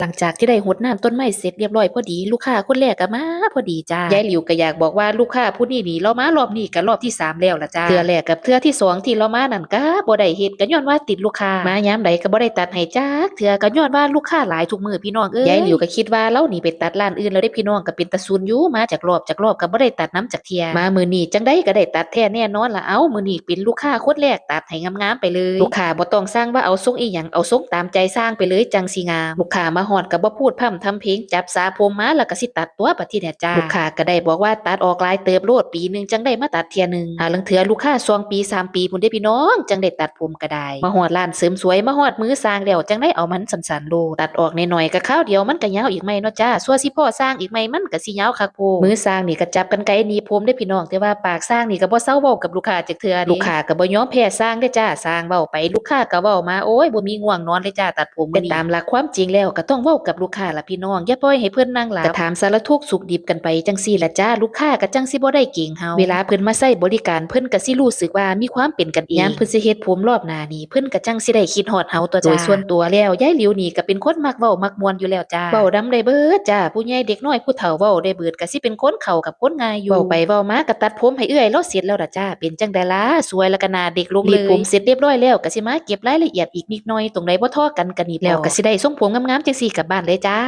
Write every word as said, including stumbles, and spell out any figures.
หลังจากที่ได้หดน้ำต้นไม้เสร็จเรียบร้อยพอดี ลูกค้าคนแรกก็มาพอดีจ้า ยายหลิวก็อยากบอกว่าลูกค้าผู้นี้นี่เลามารอบนี้ก็รอบที่สามแล้วล่ะจ้า เทื่อแรกกับเทื่อที่สองที่เลามานั่นก็บ่ได้เฮ็ด ก็ย้อนว่าติดลูกค้า มายามใดก็บ่ได้ตัดให้จักเทื่อ ก็ย้อนว่าลูกค้าหลายทุกมื้อพี่น้องเอ้ย ยายหลิวก็คิดว่าเลานี่ไปตัดร้านอื่นแล้วเด้พี่น้อง ก็เป็นตาซุนอยู่ มาจากรอบจากรอบก็บ่ได้ตัดนำจักเทื่อ มามื้อนี้จั่งใดก็ได้ตัดแท้แน่นอนล่ะ เอ้า มื้อนี้เป็นลูกค้าคนแรกตัดให้งามๆไปเลย ลูกค้าบ่ต้องสั่งว่าเอาทรงอีหยัง เอาทรงตามใจช่างไปเลยจั่งสิงาม ลูกค้ามาฮอดก็บ่พูดพร่ำทำเพลง จับสาผมมาแล้วก็สิตัดตั๊วบัดทีเนี่ยจ้า ลูกค้าก็ได้บอกว่าตัดออกหลายเติบโลด ปีหนึ่งจั่งได้มาตัดเทื่อหนึ่ง หาลางเทื่อลูกค้าสองปีสามปีพู้นเด้พี่น้อง จั่งได้ตัดผมก็ได้ มาฮอดร้านเสริมสวย มาฮอดมือช่างแล้ว จั่งได้เอามันสั้นๆโลด ตัดออกน้อยๆก็คราวเดียวมันก็ยาวอีกใหม่เนาะจ้า สั่วสิพ้อช่างอีกใหม่มันก็สิยาวคักโพด มือช่างนี่ก็จับกรรไกรหนีบผมเด้พี่น้อง แต่ว่าปากช่างนี่ก็บ่เซาเว้ากับลูกค้าจักเทื่อเด้ ลูกค้าก็บ่ยอมแพ้ช่างเด้จ้า ช่างเว้าไปลูกค้าก็เว้ามา โอ้ย บ่มีง่วงนอนเลยจ้า ตัดผมมื้อนี้ แต่ตามหลักความจริงแล้วก็ต้องเว้ากับลูกค้าล่ะพี่น้อง อย่าปล่อยให้เพิ่นนั่งหลับ ก็ถามสารทุกข์สุขดิบกันไปจั่งซี้ล่ะจ้า ลูกค้าก็จั่งสิบ่ได้เกรงเฮา เวลาเพิ่นมาใช้บริการเพิ่นก็สิรู้สึกว่ามีความเป็นกันเอง ยามเพิ่นสิเฮ็ดผมรอบหน้านี่ เพิ่นก็จั่งสิได้คิดฮอดเฮาตั๊วจ้า โดยส่วนตัวแล้วยายหลิวนี่ก็เป็นคนมักเว้ามักม่วนอยู่แล้วจ้า เว้านำได้เบิดจ้า ผู้ใหญ่เด็กน้อยผู้เฒ่าเว้าได้เบิด ก็สิเป็นคนเข้ากับคนง่ายอยู่ เว้าไปเว้ามาก็ตัดผมให้เอื้อยเลาเสร็จแล้วล่ะจ้า เป็นจั่งใดล่ะ สวยแล้วก็หน้าเด็กลงเลย หนีบผมเสร็จเรียบร้อยแล้วก็สิมาเก็บรายละเอียดอีกนิดหน่อย ตรงใดบ่ท่อกันก็หนีบออก แล้วก็สิได้ทรงผมงามๆจั่งซี้กลับบ้านเลยจ้า